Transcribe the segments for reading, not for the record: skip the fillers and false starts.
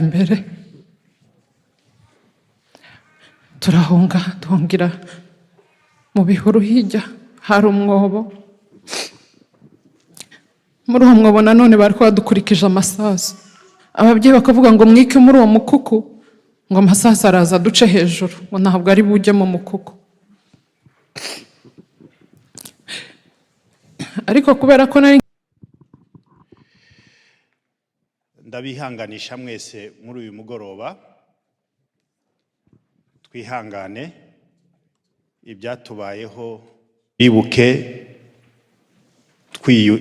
Imbere turahunga, duhungira mu bihuru. Hirya hari umwobo. Muri uwo mwobo nanone bari badukurikije amasasu. Ababyeyi bakavuga ngo mwike muri uwo mukuku, ngo amasasu araza aduce hejuru, ngo ntabwo ari bujye mu mukuku. Ariko kubera ko nari Ndabihanganisha mwese muri uyu mugoroba. Twihangane, ibyatubayeho bibuke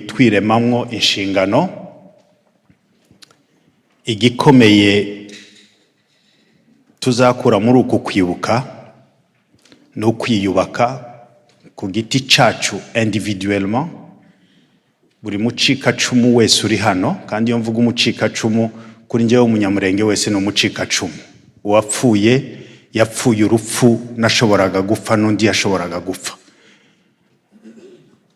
twiremamwo inshingano. Igikomeye tuzakura muri uku kwibuka ni ukwiyubaka ku giti cyacu, individuellement. Buri mucikacumu wese uri hano, kandi iyo mvuga umucikacumu, kuri njyewe Umunyamurenge wese ni umucikacumu. Uwapfuye yapfuye urupfu nashoboraga gupfa, n'undi yashoboraga gupfa.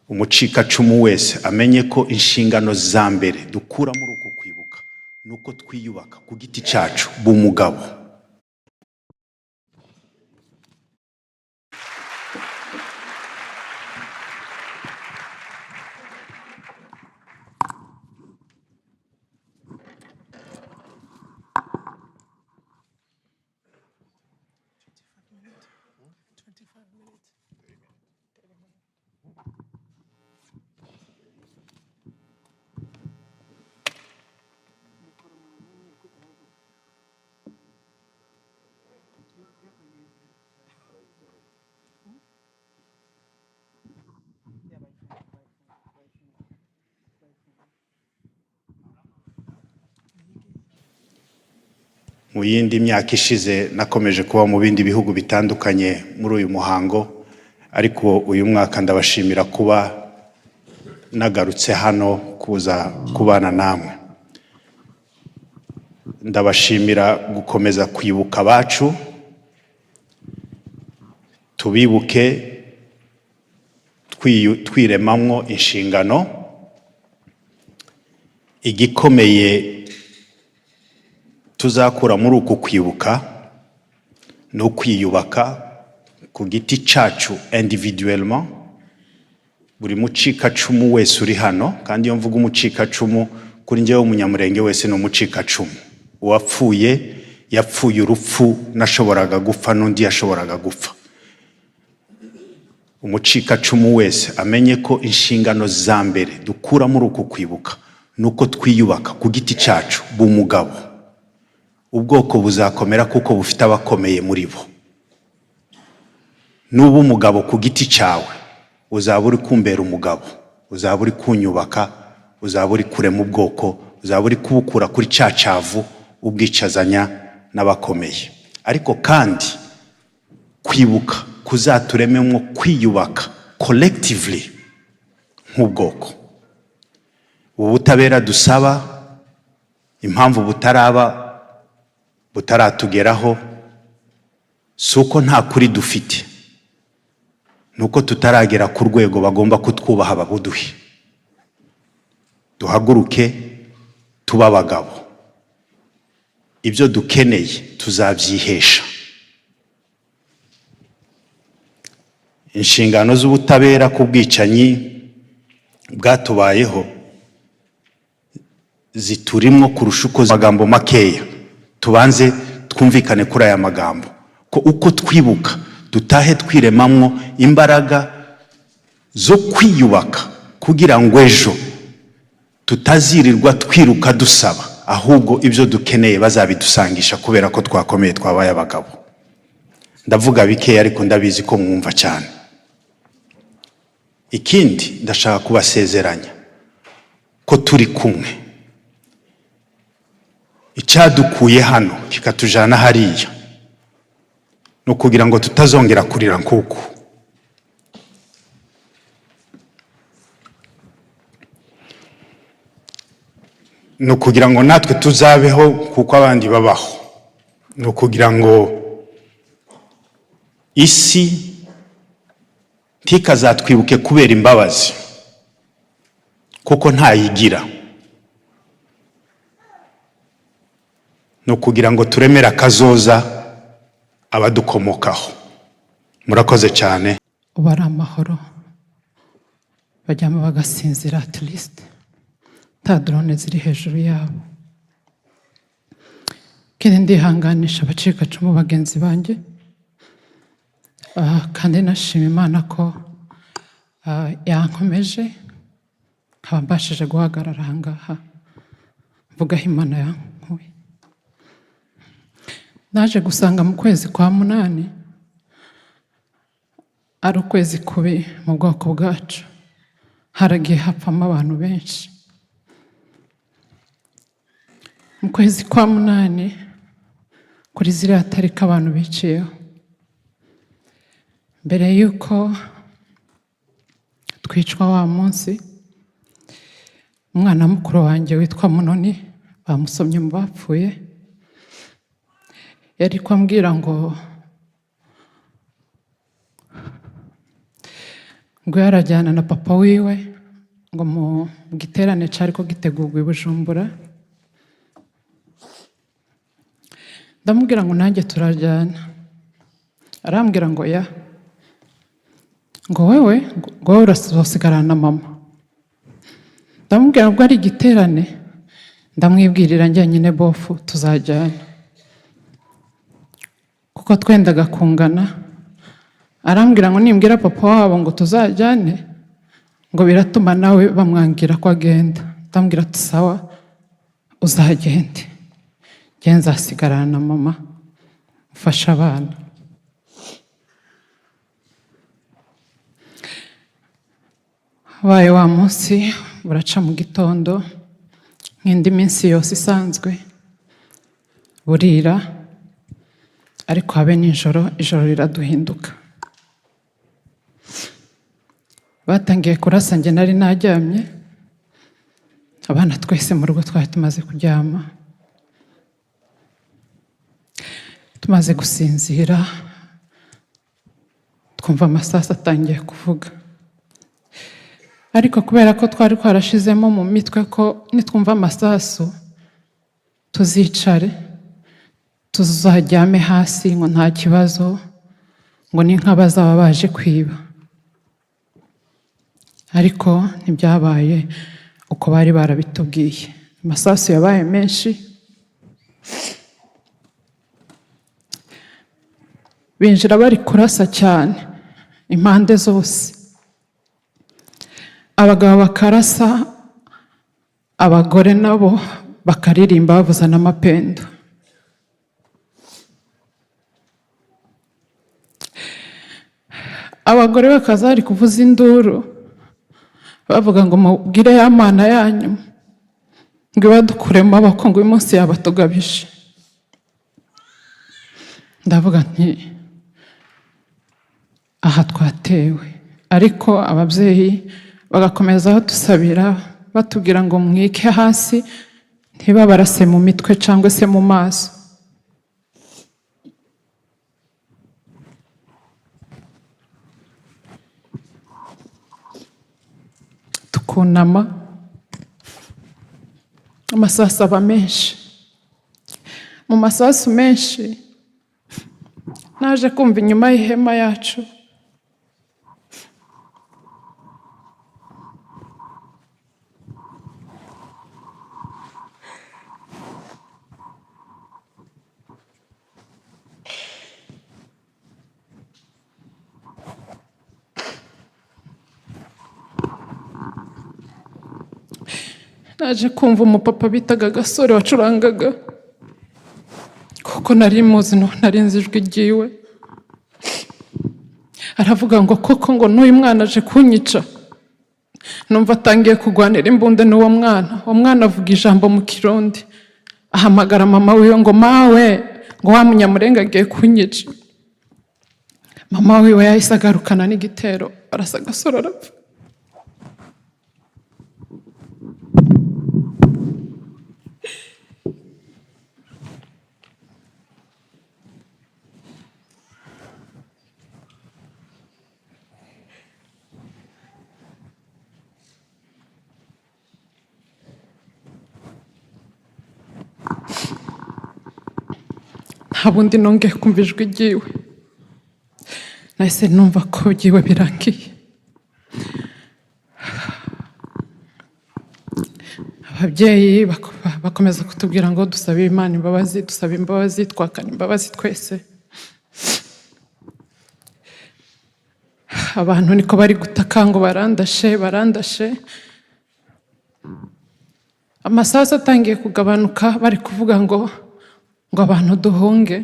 Umucikacumu wese amenye ko inshingano za mbere dukura muri uku kwibuka ni uko twiyubaka ku giti cyacu, b'umugabo. Mu yindi myaka ishize nakomeje kuba mu bindi bihugu bitandukanye muri uyu muhango, ariko uyu mwaka ndabashimira kuba nagarutse hano kuza kubana namwe. Ndabashimira gukomeza kwibuka abacu. Tubibuke twiremamwo inshingano. Igikomeye tuzakura muri uku kwibuka ni ukwiyubaka ku giti cyacu, individuellement. Buri mucikacumu wese uri hano, kandi iyo mvuga umucikacumu, kuri njyewe Umunyamurenge wese ni umucikacumu. Uwapfuye yapfuye urupfu nashoboraga gupfa, n'undi yashoboraga gupfa. Umucikacumu wese amenye ko inshingano za mbere dukura muri uku kwibuka ni uko twiyubaka ku giti cyacu, b'umugabo. Ubwoko buzakomera kuko bufite abakomeye muri bo. Nuba umugabo ku giti cyawe, uzaba uri kumbera umugabo, uzaba uri kunyubaka, uzaba uri kurema ubwoko, uzaba uri kubukura kuri cya cyavu, ubwicazanya n'abakomeye. Ariko kandi kwibuka kuzaturememo kwiyubaka collectively nk'ubwoko. Ubu butabera dusaba, impamvu butaraba, butaratugeraho, si uko nta kuri dufite, ni uko tutaragera ku rwego bagomba kutwubaha babuduhe. Duhaguruke tube abagabo. Ibyo dukeneye tuzabyihesha. Inshingano z'ubutabera ku bwicanyi bwatubayeho ziturimwo kurusha uko. Amagambo makeya, tubanze twumvikane kuri aya magambo, ko uko twibuka dutahe twiremamwo imbaraga zo kwiyubaka, kugira ngo ejo tutazirirwa twiruka dusaba, ahubwo ibyo dukeneye bazabidusangisha kubera ko twakomeye, twabaye abagabo. Ndavuga bikeya, ariko ndabizi ko mwumva cyane. Ikindi, ndashaka kubasezeranya ko turi kumwe. Icyadukuye hano kikatujana hariya ni ukugira ngo tutazongera kurira nkuku. Ni ukugira ngo natwe tuzabeho kuko abandi babaho. Ni ukugira ngo isi ntikazatwibuke kubera imbabazi, kuko ntayigira. Ni ukugira ngo turemere akazoza abadukomokaho. Murakoze cyane. Ubu ari amahoro, bajyamo bagasinzira, at least nta drone ziri hejuru yabo. Ikindi, ndihanganisha abacikacumu bagenzi banjye. Kandi nashima Imana ko yankomeje, nkaba mbashije guhagarara aha ngaha mvuga aho Imana yankuye. Naje gusanga mu kwezi kwa munani ari ukwezi kubi mu bwoko bwacu, haragiye hapfamo abantu benshi. Mu kwezi kwa munani, kuri ziriya tariki abantu biciyeho, mbere y'uko twicwa wa munsi, umwana mukuru wanjye witwa Munoni bamusomye mu bapfuye. Yari kwambwira ngo yarajyana na papa wiwe ngo mu giterane cyari ko gitegurwa i Bujumbura. Ndamubwira ngo nanjye turajyana. Arambwira ngo ya, ngo wewe, ngo wowe urasigarana na mama. Ndamubwira ngo ari igiterane, ndamwibwirira njyenyine, bofu tuzajyana kuko twendaga kungana. Arambwira ngo nimbwira papa wabo ngo tuzajyane, ngo biratuma nawe bamwangira ko agenda. Ndamubwira ati: "Sawa, uzagende, njye nzasigarana na mama mfashe abana." Habaye wa munsi, buraca mu gitondo nk'indi minsi yose isanzwe, burira, ariko habe nijoro, ijoro riraduhinduka. Batangiye kurasa njye nari naryamye, abana twese mu rugo twari tumaze kuryama, tumaze gusinzira, twumva amasasu atangiye kuvuga. Ariko kubera ko twari twarashizemo mu mitwe ko nitwumva amasasu tuzicare, tuzajyame hasi, ngo nta kibazo, ngo ni nk'abazaba baje kwiba. Ariko ntibyabaye uko bari barabitubwiye. Amasasu yabaye menshi, binjira bari kurasa cyane impande zose, abagabo bakarasa, abagore nabo bakaririmba bavuza n'amapendo. Abagore bakaza bari kuvuza induru bavuga ngo: "Mubwire ya Mana yanyu ngo ibadukure mu maboko, ngo uyu munsi yabatugabije." Ndavuga nti: "Aha twatewe." Ariko ababyeyi bagakomeza badusabira, batubwira ngo mwike hasi ntibabarase mu mitwe cyangwa se mu maso. Tukunama, amasasu aba menshi. Mu masasu menshi, naje kumva inyuma y'ihema yacu naje kumva umupapa bitaga Gasore wacurangaga, kuko nari muzi, nari nzi ijwi ryiwe, aravuga ngo: "Koko ngo n'uyu mwana aje kunyica." Numva atangiye kurwanira imbunda n'uwo mwana. Uwo mwana avuga ijambo mu Kirundi, ahamagara mama wiwe ngo: "Mawe," ngo, "wa Munyamurenga agiye kunyica." Mama wiwe yahise agarukana n'igitero, arasa Gasore arapfa. Nta bundi nongeye kumva ijwi ryiwe, nahise numva ko byiwe birangiye. Ababyeyi bakomeza kutubwira ngo dusabe Imana imbabazi, dusabe imbabazi, twakana imbabazi twese. Abantu niko bari gutaka ngo barandashe, barandashe. Amasasu atangiye kugabanuka, bari kuvuga ngo abantu duhunge.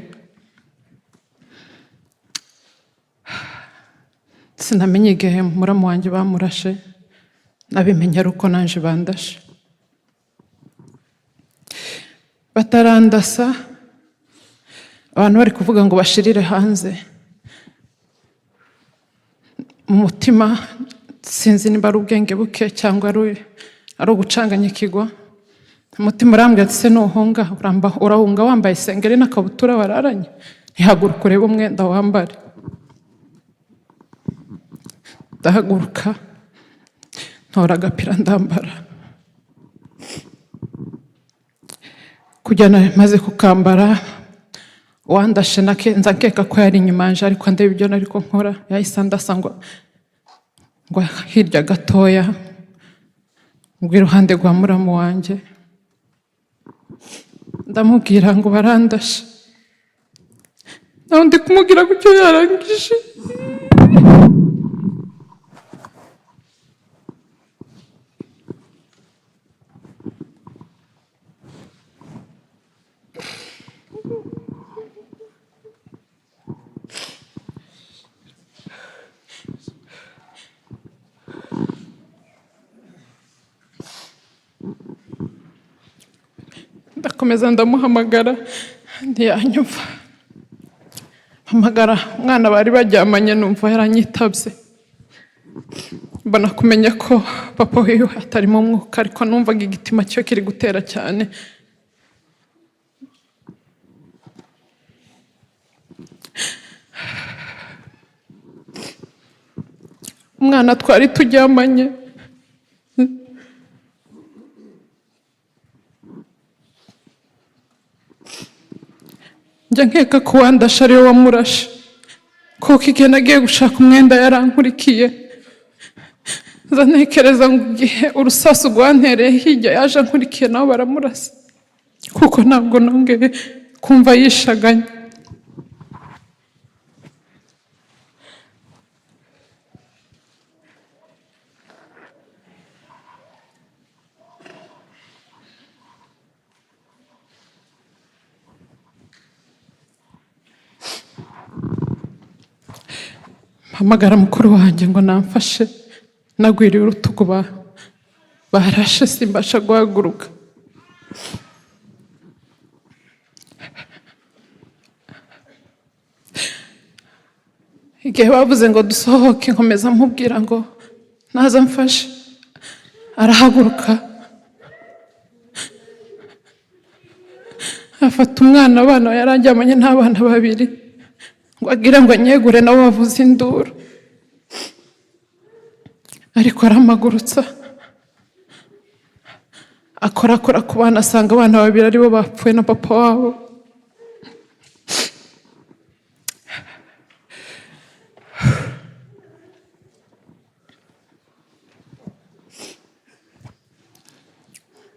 Sinamenye igihe muramu wanjye bamurashe, nabimenye ari uko nanje bandashe. Batarandasa, abantu bari kuvuga ngo bashirire hanze. Mu mutima sinzi niba ari ubwenge buke cyangwa ari ugucanganyikirwa. Umutima urambwira ati: "Se nuhunga, urahunga wambaye isengeri n'akabutura wararanye? Ntihaguruka urebe umwenda wambare." Ndahaguruka, ntora agapira ndambara. Kujyana maze kukambara, uwandashe nza nkeka ko yari inyuma yanje, ariko ndeba ibyo nariko nkora, yahise andasa ngo hirya gatoya, ngo iruhande rwa muramu wanjye. Ndamubwira ngo barandashe, nawe ndi kumubwira gutyo yarangije. Ndakomeza ndamuhamagara, ntiyanyumva. Mpamagara umwana bari baryamanye, numva yaranyitabye. Mbona kumenya ko papa wiwe atarimo umwuka, ariko numvaga igitima cyo kiri gutera cyane. Umwana twari turyamanye, njya nkeka ko uwandashe ariwe wamurashe, kuko igihe nagiye gushaka umwenda yarankurikiye. Nza ntekereza ngo igihe urusasu rwantereye hirya yaje ankurikiye, nabo baramurasa, kuko ntabwo nongeye kumva yishaganye. Mpamagara mukuru wanjye ngo namfashe, nagwiriye urutugu, barashe simbasha guhaguruka. Igihe bavuze ngo dusohoke, nkomeza mubwira ngo naza mfashe, arahaguruka afata umwana, abana yaranjyamanye n'abana babiri, ngo agire ngo anyegure, nabo bavuze induru, ariko aramagurutsa, akorakora ku bana, asanga abana babiri aribo bapfuye na papa wabo.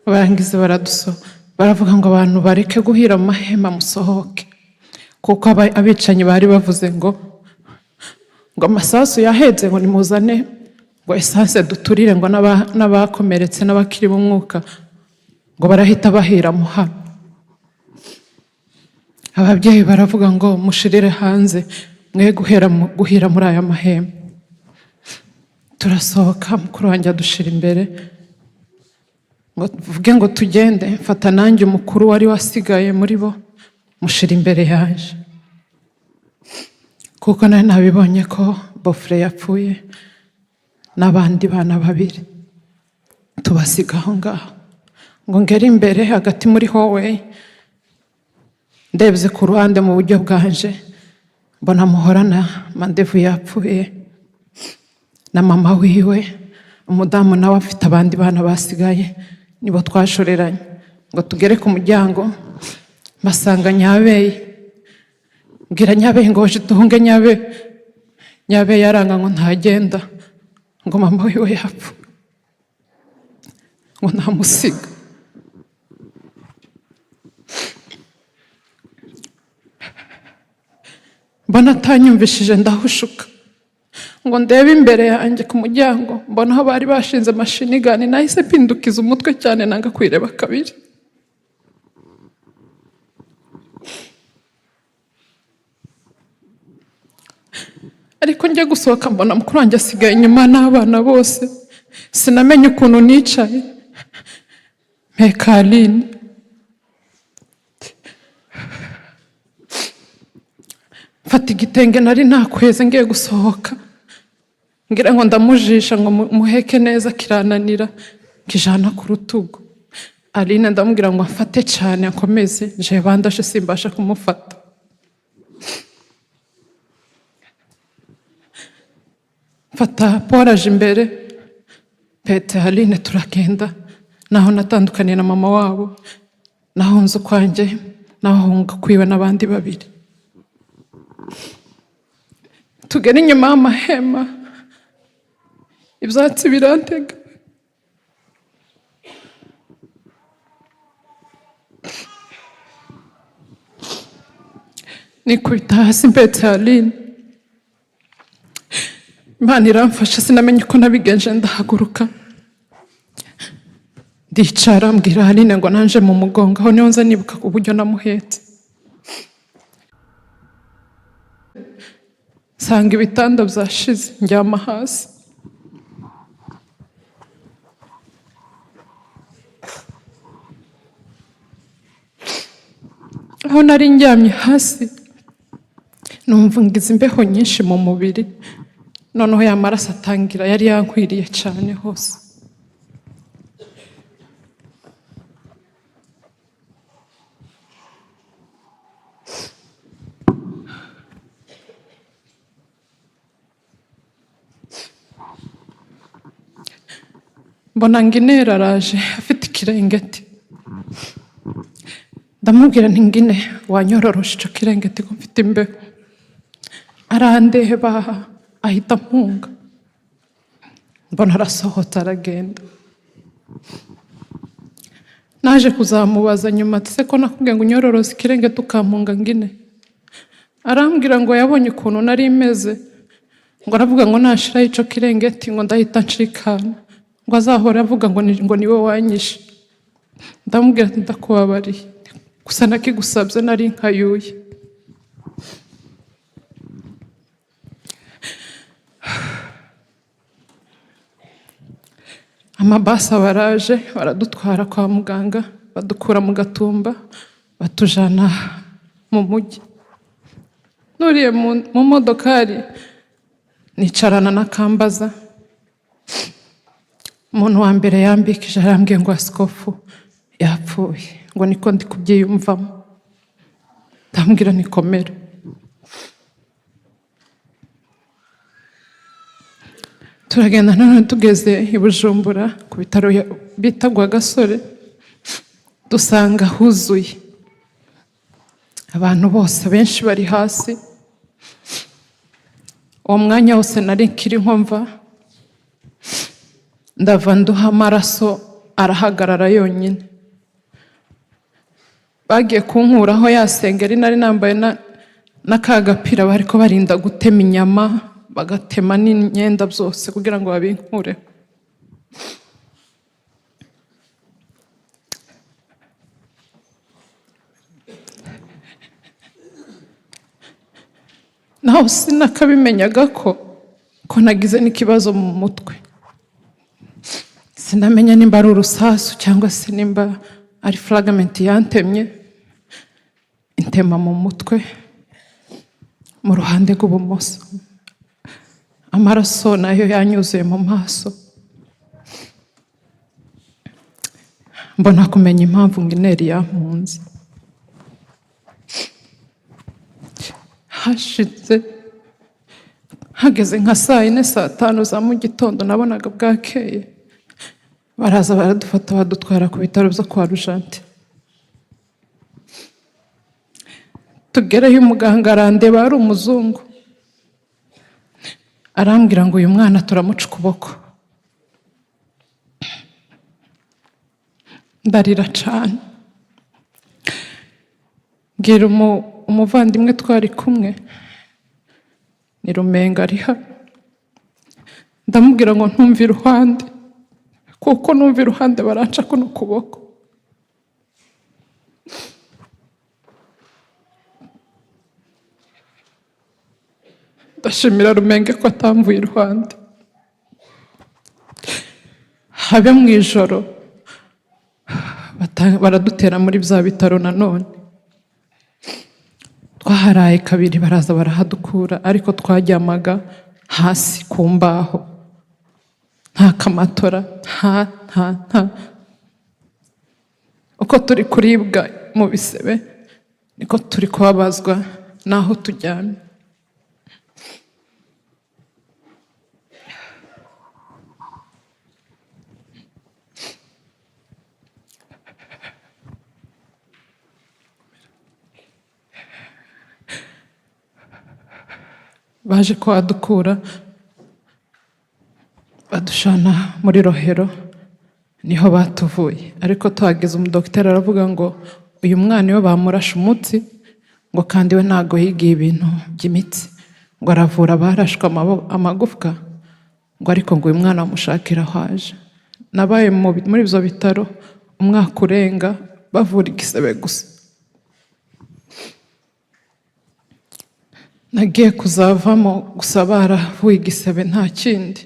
Barangiza baraduso baravuga ngo abantu bareke guhira mu mahema, musohoke, kuko abicanyi bari bavuze ngo amasasu yaheze, ngo nimuzane ngo essence duturire, ngo n'abakomeretse n'abakiri mu mwuka ngo barahita bahira mu hano. Ababyeyi baravuga ngo mushirire hanze, mwe guhira muri aya mahema. Turasohoka, mukuru wanjye adushira imbere ngo tuvuge ngo tugende. Mfata nanjye umukuru wari wasigaye muri bo, mushira imbere yaje, kuko nari nabibonye ko beau-frère yapfuye n'abandi bana babiri, tubasiga aho ngaho. Ngo ngere imbere hagati muri hallway, ndebye ku ruhande mu buryo bwanje, mbona Muhorana Mandevu yapfuye na mama wiwe, umudamu nawe afite abandi bana basigaye, nibo twashoreranye. Ngo tugere ku muryango, basanga Nyabeye. Mbwira Nyabe ngo hoje duhunge. Nyabe, Nyabe yaranga ngo ntagenda, ngo mama wiwe yapfa, ngo ntamusiga. Mbona atanyumvishije, ndahushuka ngo ndebe imbere yanjye ku muryango, mbona aho bari bashinze machine gun. Nahise mpindukiza umutwe cyane, nanga kwireba kabiri. Ariko njya gusohoka, mbona mukuru wanjye asigaye inyuma n'abana bose. Sinamenye ukuntu nicaye mpeka Aline, mfata igitenge nari nakweze ngiye gusohoka, ngira ngo ndamujisha ngo muheke neza, kirananira, kijana ku rutugu. Aline ndamubwira ngo amfate cyane akomeze, nje bandashe simbasha kumufata. Mfata Paul aje imbere, pete Aline, turagenda. Naho natandukaniye na mama wabo, naho nzu kwanjye, naho hunga kwiwe n'abandi babiri. Tugera inyuma y'amahema, ibyatsi birantega. Nikubita hasi mpetse Aline. Imana iramfasha, sinamenye uko nabigenje, ndahaguruka, ndicara, mbwira Aline ngo nanje mu mugongo. Aho niho nza nibuka uburyo namuhetse. Nsanga ibitanda byashize, ndyama hasi. Aho nari ndyamye hasi, numva ngize imbeho nyinshi mu mubiri. Noneho ya maraso atangira, yari yankwiriye cyane hose. Mbona Nginera araje afite ikirengeti. Ndamubwira nti: "Ngine, wanyororoshe icyo kirengeti ko mfite imbeho?" Arandeba, ahita ampunga. Mbona arasohotse, aragenda. Naje kuzamubaza nyuma ati: "Se ko nakubwiye ngo unyororoze ikirengeti ukampunga, Ngine?" Arambwira ngo yabonye ukuntu nari meze, ngo aravuga ngo nashiraho ico kirengeti ngo ndahita nshikana, ngo azahora avuga ngo niwe wanyishe. Ndamubwira ati: "Ndakubabariye, gusa nakigusabye nari nkayuye." Amabasi baraje baradutwara kwa muganga, badukura mu Gatumba, batujana mu mujyi. Nuriye mu modokari, nicarana na Kambaza. Umuntu wa mbere yambikije arambwiye ngo asikofu yapfuye, ngo niko ndi kubyiyumvamo. Ndambwira nikomere. Turagenda. None tugeze i Bujumbura ku bitaro bita Gasore, dusanga huzuye abantu bose, benshi bari hasi. Uwo mwanya wose nari nkiri nkomva, ndava nduha, amaraso arahagarara yonyine. Bagiye kunkuraho ya sengeri nari nambaye na ka gapira, bariko barinda gutema inyama, bagatema n'imyenda byose kugira ngo babinkureho. Naho sinakabimenyaga ko nagize n'ikibazo mu mutwe. Sinamenya nimba ari urusasu cyangwa se nimba ari fragment yantemye, intema mu mutwe mu ruhande rw'ibumoso. Amaraso nayo yanyuzuye mu maso. Mbona kumenya impamvu ngo ineri yampunze. Hashize hageze nka saa 4, saa 5 za mu gitondo, nabonaga bwakeye, baraza baradufata, badutwara ku bitaro byo kwa Rujante. Tugereyo umuganga arandeba, ari umuzungu, arambwira ngo uyu mwana turamuca ukuboko. Ndarira cyane, mbwira umuvandimwe twari kumwe, ni Rumenga ari hano, ndamubwira ngo ntumve iruhande, kuko numva iruhande baranca kuno kuboko. Ndashimira Rumenge ko atamvuye iruhande. Habe mu ijoro baradutera muri bya bitaro nanone, twaharaye kabiri, baraza barahadukura, ariko twaryamaga hasi ku mbaho, nta kamatora, nta nta nta uko turi kuribwa mu bisebe niko turi kubabazwa n'aho turyamye. Baje kuhadukura badushana muri Rohero, niho batuvuye. Ariko tuhageze umudogiteri aravuga ngo uyu mwana iyo bamurashe umutsi, ngo kandi we ntago yigiye ibintu by'imitsi, ngo aravura abarashwe amagufwa, ngo ariko ngo uyu mwana bamushakira aho aje. Nabaye muri ibyo bitaro umwaka urenga bavura igisebe gusa. Nagiye kuzavamo gusa baravuye igisebe nta kindi.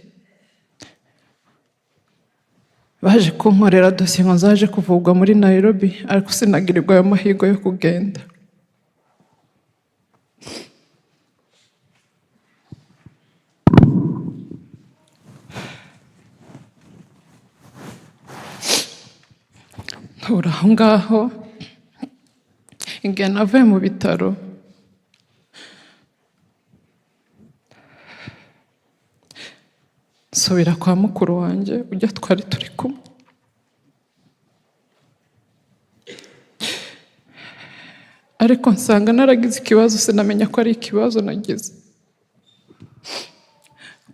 Baje kunkorera dosiye ngo nzaje kuvurwa muri Nairobi, ariko sinagirirwa ayo mahirwe yo kugenda. Ntura aho ngaho, igihe navuye mu bitaro nsubira kwa mukuru wanjye ujya twari turi kumwe. Ariko nsanga naragize ikibazo, sinamenya ko ari ikibazo nagize,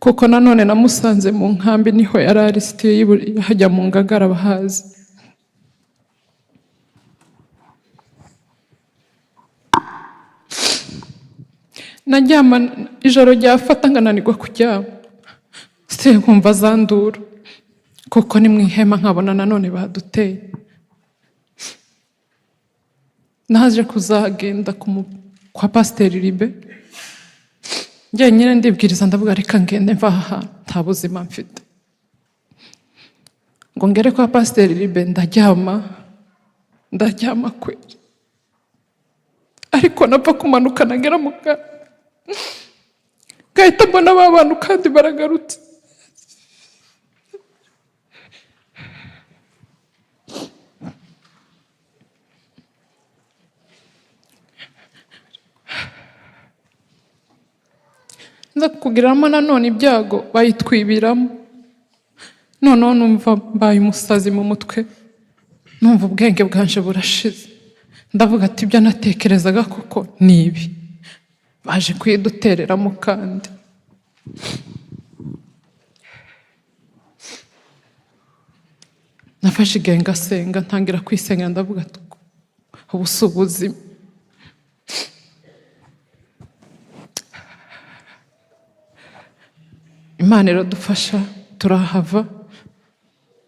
kuko nanone namusanze mu nkambi, niho yari ari sitiye hajya mu Ngagara abahazi. Naryama ijoro ryafata nkananirwa kuryama, sitiye nkumva zandura, kuko ni mu ihema nkabona nanone baduteye. Naje kuzagenda kwa Pasiteri Ribe njyenyine, ndibwiriza ndavuga reka ngende mva aha hantu nta buzima mfite. Ngo ngere kwa Pasiteri Ribe ndaryama, ndaryama kweri, ariko napfa kumanuka nagera mu ngahita mbona ba bantu kandi baragarutse. Nza kugiriramo nanone ibyago bayitwibiramo, noneho numva mbaye umusazi mu mutwe, numva ubwenge bwanje burashize. Ndavuga ati ibyo natekerezaga koko ni ibi, baje kuyidutereramo kandi. Nafashe igihe ngasenga, ntangira kwisenga, ndavuga ati ubu si ubuzima. Imana iradufasha turahava,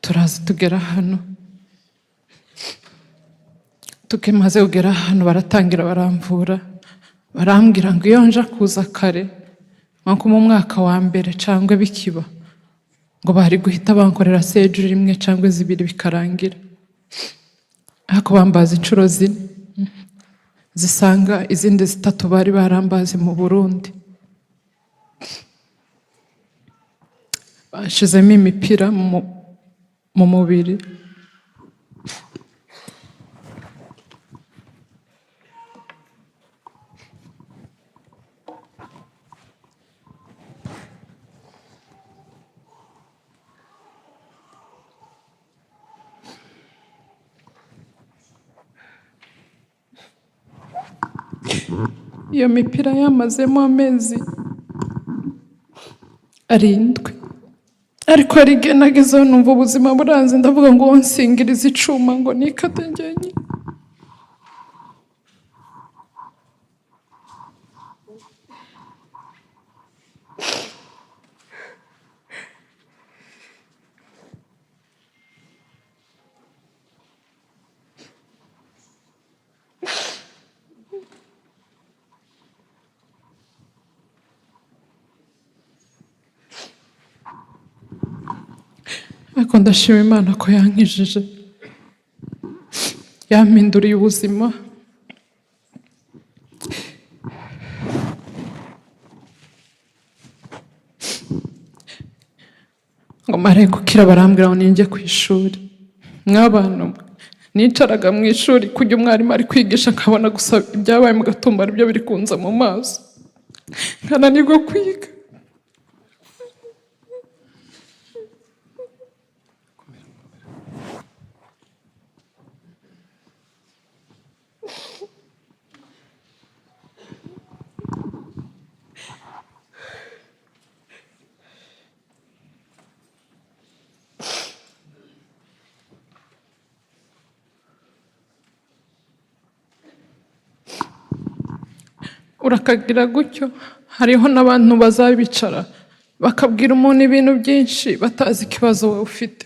turaza tugera hano. Tukimaze kugera hano baratangira baramvura, barambwira ngo iyo nja kuza kare nko mu mwaka wa mbere cyangwa bikiba, ngo bari guhita bankorera surgery rimwe cyangwa zibiri bikarangira. Ariko bambaza inshuro zine zisanga izindi zitatu bari barambaze mu Burundi. Bashizemo imipira mu mubiri. Iyo mipira yamazemo amezi 7, ariko hari igihe nagezeho numva ubuzima buranze, ndavuga ngo nsingiriza icuma ngo nikate njyenyine. Ariko ndashima Imana ko yankijije, yampinduriye ubuzima. Ngo mare gukira barambwira ngo ninjye ku ishuri. Mw'abantu mwe, nicaraga mu ishuri kujya umwarimu ari kwigisha nkabona gusa ibyabaye mu Gatumba aribyo biri kunza mu maso, nkananirwa kwiga. Urakagira gutyo, hariho n'abantu bazabicara bakabwira umuntu ibintu byinshi batazi ikibazo wowe ufite.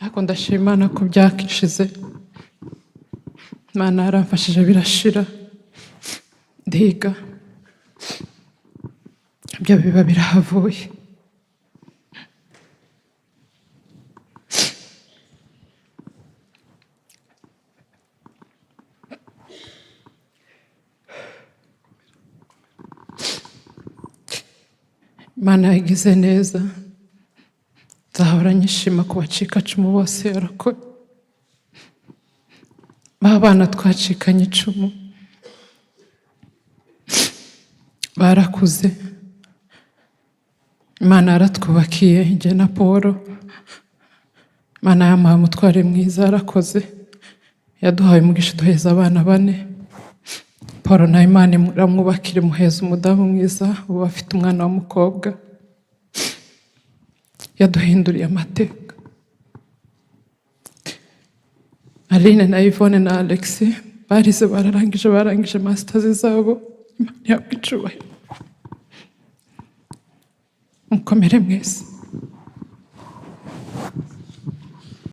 Ariko ndashima Imana ko byakishize, Imana yaramfashije birashira, ndiga, ibyo biba birahavuye. Imana yagize neza, nzahora nyishima ku bacikacumu bose yarakora. Ba bana twacikanye icumu barakuze, Imana yaratwubakiye njye na Paul. Imana yamuhaye umutware mwiza, yarakoze, yaduhaye umugisha duheza abana 4. Paul na Imana iramwubakira imuheza umudamu mwiza, ubu afite umwana w'umukobwa. Yaduhinduriye amateka. Aline na Yvonne na Alex barize bararangije, barangije masters zabo. Imana ihabwe icubahiro. Mukomere mwese.